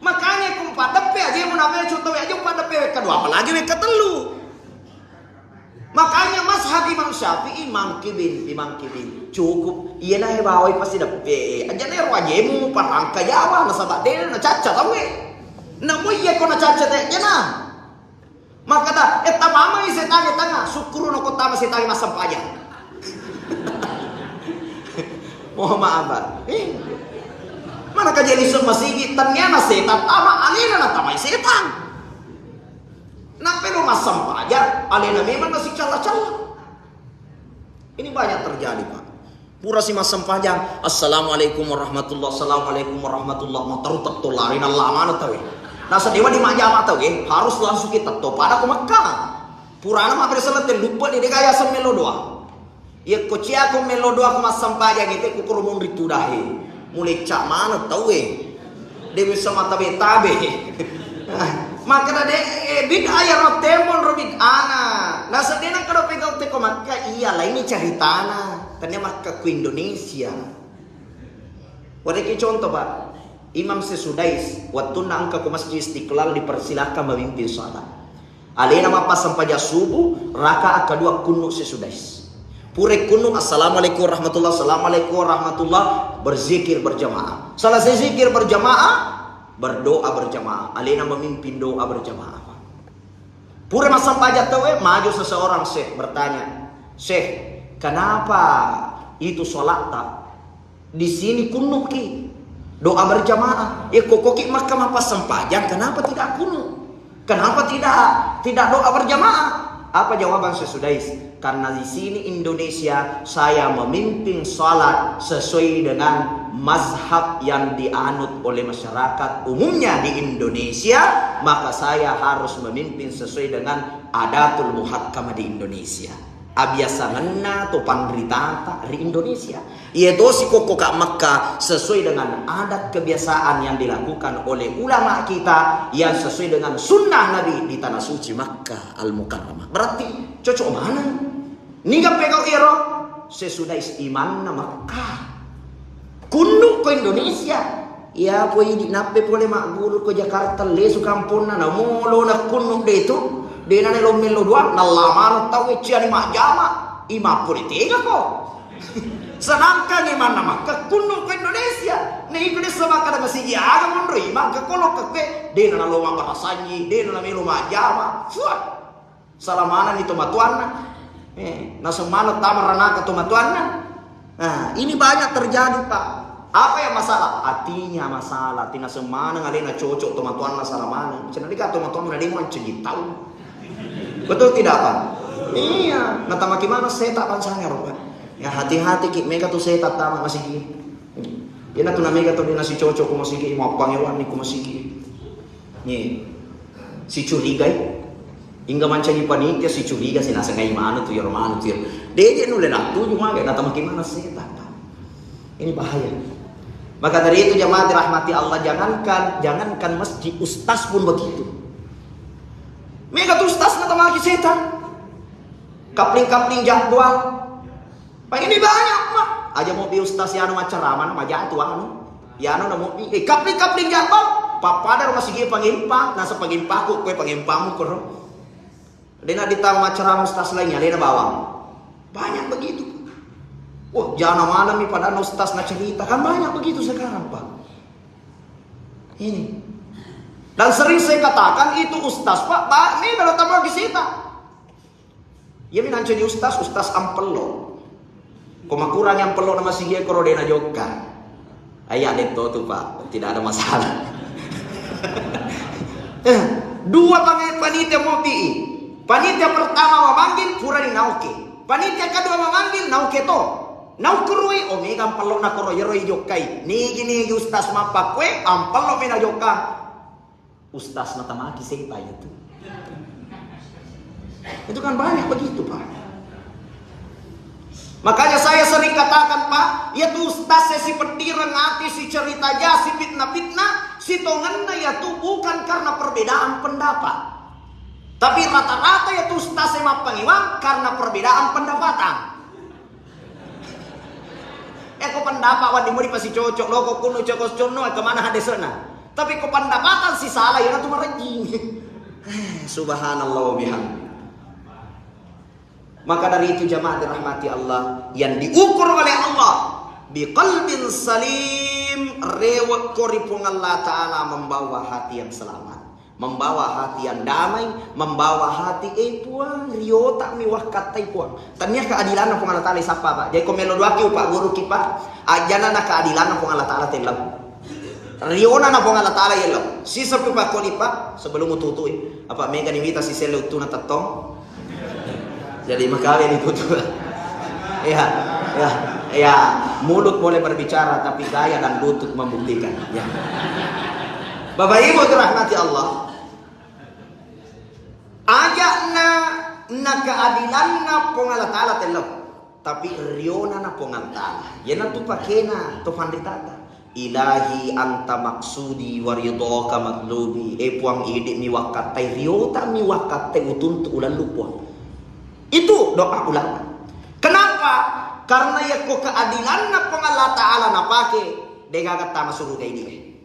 Makanya ku mpadeppe aje mu nabecu tau aje mpadeppe wekka dua apalagi wekka tellu. Makanya mazhab Imam Syafi'i mangkibin, imangkibin. Cukup. Iyana he bawai pasti deppe. Aja ne ro ajemu parangka Jawa nasaba de na cacca tau e. Namu iya ko na cacca te jena. Makkeda, eh, tamamai setangnge tanga, sukkuruno ko tama setangnge massempajang. Mohon maaf, Pak. Eh. Mana kajari semua sigi, ternyata setan tama, alena na tamai setan. Nape lo massempajang, alena memang nasi calla-calla. Ini banyak terjadi, Pak. Pura si massempajang, "Assalamualaikum warahmatullah, assalamualaikum warahmatullah." Mataru tetto lari nalla mana tau e. Nasa dewa di majama tau e, harus langsung kita to pada ko Mekka. Purana mabbere selete lupa di dega yaseng melo doa. Iya ko cia ko melo doa ko massempajang itu ku kurumung ritudahe. Mulai cak mana tau e. Dewe sama tabe-tabe. Makkeda de, eh, bid'ah ya ro temon ro bid'ana. Nasa de na kado pegau te ko Makka iya laini caritana. Tania Makka ku Indonesia. Wareki contoh, Pak. Imam Sesudais, wattunna engka ko Masjid Istiqlal dipersilakan memimpin salat. Alena mappassempajang subuh, rakaat kedua kunnu Sesudais. Pura kunnu, "Assalamualaikum warahmatullah, assalamualaikum warahmatullah," berzikir berjamaah. Selesai zikir berjamaah, berdoa berjamaah. Alena memimpin doa berjamaah, Pak. Pura massempajang tau e, maju seseorang, Syekh, bertanya, "Syekh, kenapa itu sholat tak di sini kunnuki doa berjamaah? Ya kokoki Makkah mappasempajang, kenapa tidak kunu? Kenapa tidak tidak doa berjamaah?" Apa jawaban Sesudais? "Karena di sini Indonesia, saya memimpin salat sesuai dengan mazhab yang dianut oleh masyarakat umumnya di Indonesia, maka saya harus memimpin sesuai dengan adatul muhakkamah di Indonesia." Abiasangenna to panritata ri Indonesia. Iya tosi kokko ka Mekka sesuai dengan adat kebiasaan yang dilakukan oleh ulama kita yang sesuai dengan sunnah Nabi di tanah suci Makkah Al-Mukarramah. Berarti cocok mana? Niga pegau iro? Sesudah imanna Makkah. Kunnu ko Indonesia. Iya poi idi nappe pole magguru ko Jakarta lesu kamponna na molo na kunnu de tu. Dena ne lo melo doang, nalla maneng tau e ciani majjama, imang pole tega ko. Sedangkan imanna Makkah kunnu ko Indonesia. Na Indonesia maka ada masigi aga monro imang ke kolo ke kue, dena na lo mabbarasanji, dena na melo majjama. Fuah. Sala manenni to matuanna. Eh, naseng maneng tama ranaka to matuanna. Nah, ini banyak terjadi, Pak. Apa yang masalah? Hatinya masalah. Tina semaneng alena cocok tomatoanna sala maneng. Cina deka tomatoanna demo mancaji tau. Betul tidak, Pak? Iya. Natamaki mana setan bangsanya, Pak? Ya, hati-hati ki, mega tu setan tama masigi. Ina tu na mega tu dina si cocok ko masigi, mau pangewan ni ko masigi. Nih, si curigai. Hingga mancaji panitia si curiga si nasengai mana tu, yaro mana tu, yaro. Deje nulle nattuju mage, natamaki mana setan, Pak. Ini bahaya. Maka dari itu, jamaah dirahmati Allah, jangankan, jangankan masjid, ustaz pun begitu. Mega tu ustaz natamaki setan. Kapling-kapling jadwal. Pak, ini banyak, Pak. Aja mau bi ustaz yanu maccarama, majatu anu. Yanu na mau bi, eh, kapling-kapling jadwal. Pappada rumah sigi pangimpang, nasa pangimpangku, kue pangimpangmu koro. Dena ditau maccarama ustaz lainnya, dena bawang. Banyak begitu. Wah, jana malam nih padahal ustaz na cerita. Kan banyak begitu sekarang, Pak. Ini. Dan sering saya katakan itu ustaz, Pak, ba-, ini kalau tambah di sita. Iya mi nanco di ustaz, ustaz ampello. Ko makurang ampello na masigi koro dena jokka. Ayya detto tu, Pak, tidak ada masalah. Eh, dua pange-, panitia mopi. Panitia pertama memanggil, pura di nauke. Panitia kedua memanggil, nauke to. Naukerui, oh, mega ampello na koro, yero i jokkai. Nigi-nigi ustaz mappakue, ampello mi na jokka. Ustaz natamaki setan itu. Itu kan banyak begitu, Pak. Makanya saya sering katakan, Pak, ya tu ustaz saya si petireng ati, si cerita ja, si fitnah-fitnah, si tongenna ya tu bukan karena perbedaan pendapat. Tapi rata-rata ya tu ustaz saya mappangiwang karena perbedaan pendapatan. Eh, ko pendapat wadi muri pasi cocok lo, ko kunu cokos conno, eh, kemana hadesena? Tapi ko pendapatan si salah, ya tu marejing. Eh, subhanallah wa bihamdi. Maka dari itu, jamaah dirahmati Allah, yang diukur oleh Allah, biqalbin salim, rewek ko ri Puang Allah Ta'ala, membawa hati yang selamat, membawa hati yang damai, membawa hati, eh, Puang, riota mi wakkattai, Puang. Tania keadilanna Puang Allah Ta'ala sappa, Pak. Jadi ko melo doaki, Pak, guru ki, Pak. Ajana na keadilanna Puang Allah Ta'ala tellau. Riona na Puang Allah Ta'ala yello. Sisa pi pakkoni, Pak, sebelum mututui. Apa mega ni mita si selle uttuna tettong. Jadi makawe ni tutu. Ya, ya, ya. Mulut boleh berbicara, tapi gaya dan lutut membuktikan. Ya. Bapak Ibu dirahmati Allah. Ajakna na keadilanna Puang Allah Ta'ala tellau. Tapi riona na Puang Allah Ta'ala. Iyanatu pakena to panritata. Ilahi anta maksudi wa ridhaka matlubi. Eh, Puang, idi mi wakkattai, riota mi wakkattai, utuntu ulallu, Puang. Itu doa ulama. Kenapa? Karena yakko keadilanna Puang Allah Ta'ala napake, degaga tama suruga ini.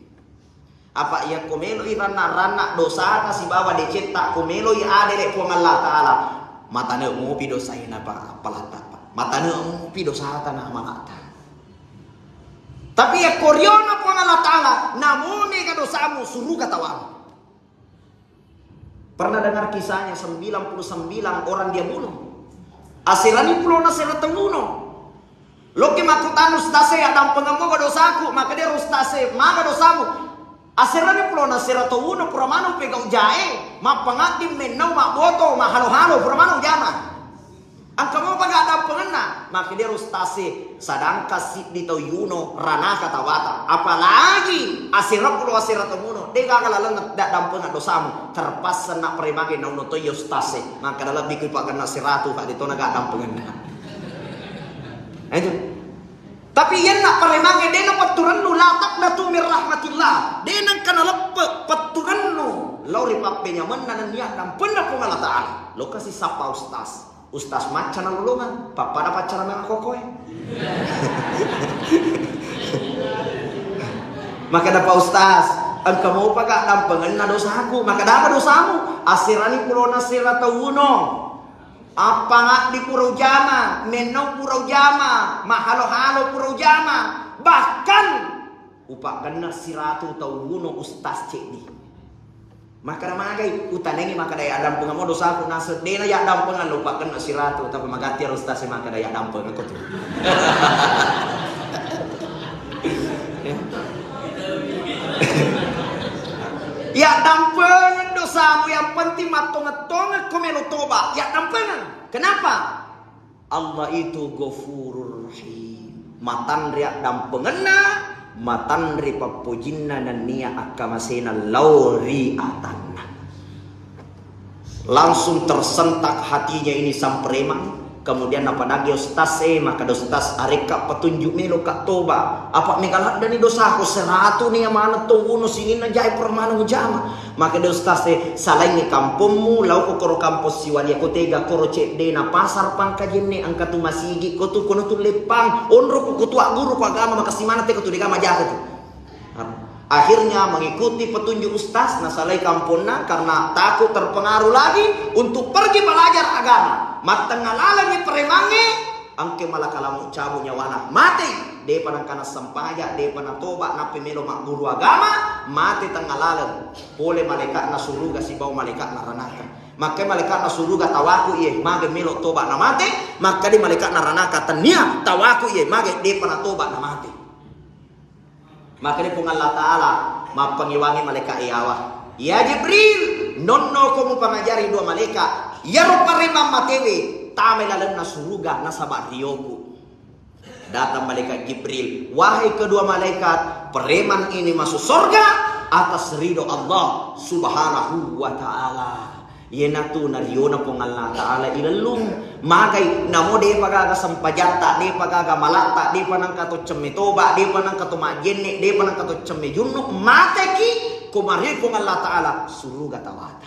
Apa yakko meloi ranna-ranna dosata sibawa decetta, ko meloi adele Puang Allah Ta'ala, matane mopi dosae napa apalatta, Pak. Matane mopi dosata na amalatta. Tapi yakko riona Puang Allah Ta'ala, namone ga dosamu, suruga tawang. Pernah dengar kisahnya sembilan puluh sembilan orang dia bunuh? Aserani pulona sera tauno. Loki makkutana ustase, addampengemmo ga dosaku? Maka dia ustase, maga dosamu? Aserani pulona sera tauno, pura maneng pegau jae, mappangaddi mennau mabboto, mahalo-halo, pura maneng jama. Engka mopa ga addampengenna? Maka dia ustase, sedangkan siddi tau yuno ranaka tawata. Apalagi asera pulo asera tauno, de gaga laleng daddampengeng dosamu. Terpaksa na premange nauno toyo ustase. Maka lebbi ku pagenna siratu, Pak, ditona ga addampengenna. Itu. Tapi yenna paremangnge de napetturennu, la taqnatu min rahmatillah. De nengka naleppe petturennu lao ri pappenyamenna nennia dampenna Puang Allah Ta'ala. Lokasi sappa ustaz. Ustaz macca nalolongeng, pappada paccarameng kokoe. Maka dapa ustaz, engka mopa ga dampengenna dosaku? Maka dapa dosamu? Aserani pulona sera tauno. Appangaddi pura ujama, mennau pura ujama, mahalo-halo pura ujama, bahkan upaggenna siratu tau wuno ustaz ceddi. Makkeda magai, utanengi makkeda, "Yaddampengeng mo dosaku naseng." Dena yaddampengeng, lupa kena siratu, tapi magatti ero ustaz e makkeda, "Yaddampengeng ko tu." Yaddampengeng dosamu, yang penting mattongeng-tongeng ko melo toba. Yaddampengeng. Kenapa? Allah itu Ghafurur Rahim. Matanre addampengenna, matanre pappojinna, nennia akkamasena lao ri atanna. Langsung tersentak hatinya ini sang preman. Kemudian napadagi ustaz e, makkeda ustaz, arekka petunjuk, melo ka toba. Apa mega laddani dosaku, seratu nia maneng to uno sininna jae permana ujama. Makkeda ustaz e, salaingi kampommu, laoko koro kampong siwalia, ko tega koro ceddena pasar Pangkajenne, engka tu masigi ko tu, kono tu leppang, onroko ko tu agguru ko agama, makessing maneng teko tu dega majaga tu. Akhirnya mengikuti petunjuk ustaz, nasalai kamponna karena takut terpengaruh lagi untuk pergi belajar agama. Mattengnga lalengngi premangnge, engke mala kalamu cabu nyawana, matei. Depa nengka nassempajang, depa natoba, nappi melo magguru agama, mate tengnga laleng. Pole malaeka'na suruga sibawa malaeka'na ranaka. Makkai malaeka'na suruga tawaku iye, mage melo toba namate, makkadi malaeka'na ranaka, tennia tawaku iye, mage depa natoba namate. Makkeda Puang Allah Ta'ala mappangewangi malaeka' iyawa, "Ya Jibril, nonno ko mupangajari dua malaeka', iyaro pareman matewe tamai lalenna suruga nasaba' rioku." Datang malaikat Jibril, "Wahai kedua malaikat, preman ini masuk surga atas ridho Allah Subhanahu wa Ta'ala." Iyanatu nariona Puang Allah Ta'ala ilellung. Magai, namo depa gaga sempajatta, depa gaga malatta, depa nengka to cemme toba, depa nengka to majjenne, depa nengka to cemme junnu, mateki ko mario Puang Allah Ta'ala, suruga tawata.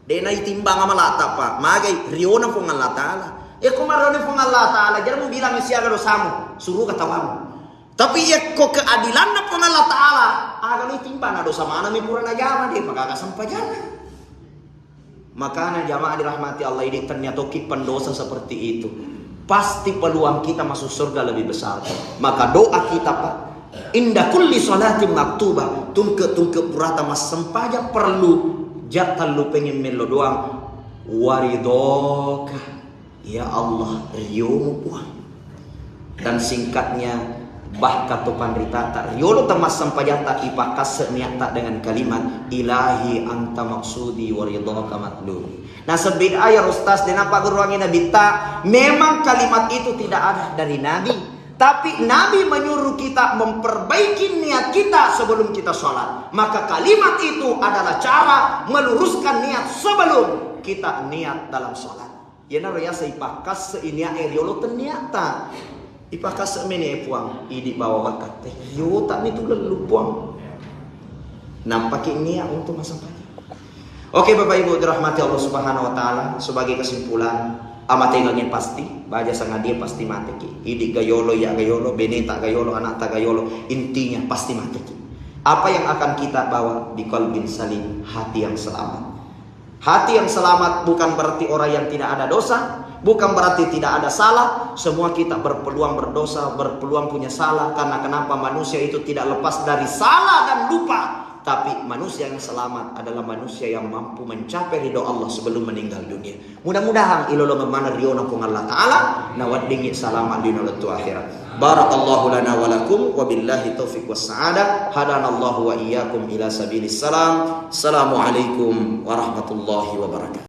De naitimbang amalatta pa, magai riona Puang Allah Ta'ala. Iya ko marioni Puang Allah Ta'ala, jari mubilang siaga dosamu, suruga tawamu. Tapi iya ko keadilanna Puang Allah Ta'ala, aga lo itimbang, na dosa manami pura najama, depa gaga sempajanna. Makana jamaah dirahmati Allah, idi tennia tokki pendosa seperti itu, pasti peluang kita masuk surga lebih besar. Maka doa kita, Pak, inda kulli salatin maktubah, tungke-tungke purata massempajang perlu ja tallu pengeng mello doang, waridhoka, ya Allah, riomu Puang. Dan singkatnya, bahkan to panritata riolo temmassempajatta ipakkasse niatta dengan kalimat, "Ilahi anta maksudi wa ridhaka matlubi." Naseng bid'ah ya ustaz, de napagguruangi nabitta. Memang kalimat itu tidak ada dari Nabi, tapi Nabi menyuruh kita memperbaiki niat kita sebelum kita sholat. Maka kalimat itu adalah cara meluruskan niat sebelum kita niat dalam sholat. Iyanaro yaseng ipakkasse niat e riolo tenniatta. Ipakkasse meni e Puang, idi bawa bakatte. Riota mi tu lellu Puang. Nampaki niat untuk massempajang. Oke, Bapak Ibu dirahmati Allah Subhanahu wa Ta'ala, sebagai kesimpulan, amatengengnge pasti, baja sangadie pasti mateki. Idi gayolo, iya gayolo, beneta gayolo, anakta gayolo, intinya pasti mateki. Apa yang akan kita bawa di qalbin salim, hati yang selamat. Hati yang selamat bukan berarti orang yang tidak ada dosa, bukan berarti tidak ada salah. Semua kita berpeluang berdosa, berpeluang punya salah. Karena kenapa? Manusia itu tidak lepas dari salah dan lupa. Tapi manusia yang selamat adalah manusia yang mampu mencapai ridho Allah sebelum meninggal dunia. Mudah-mudahan ilolongeng maneng riona Puang Allah Ta'ala, naweddingngi salama lino lettu akhirat. Barakallahu lana wa lakum, wabillahi taufiq was sa'adah. Hadanallahu wa iyyakum ila sabilis salam. Assalamualaikum warahmatullahi wabarakatuh.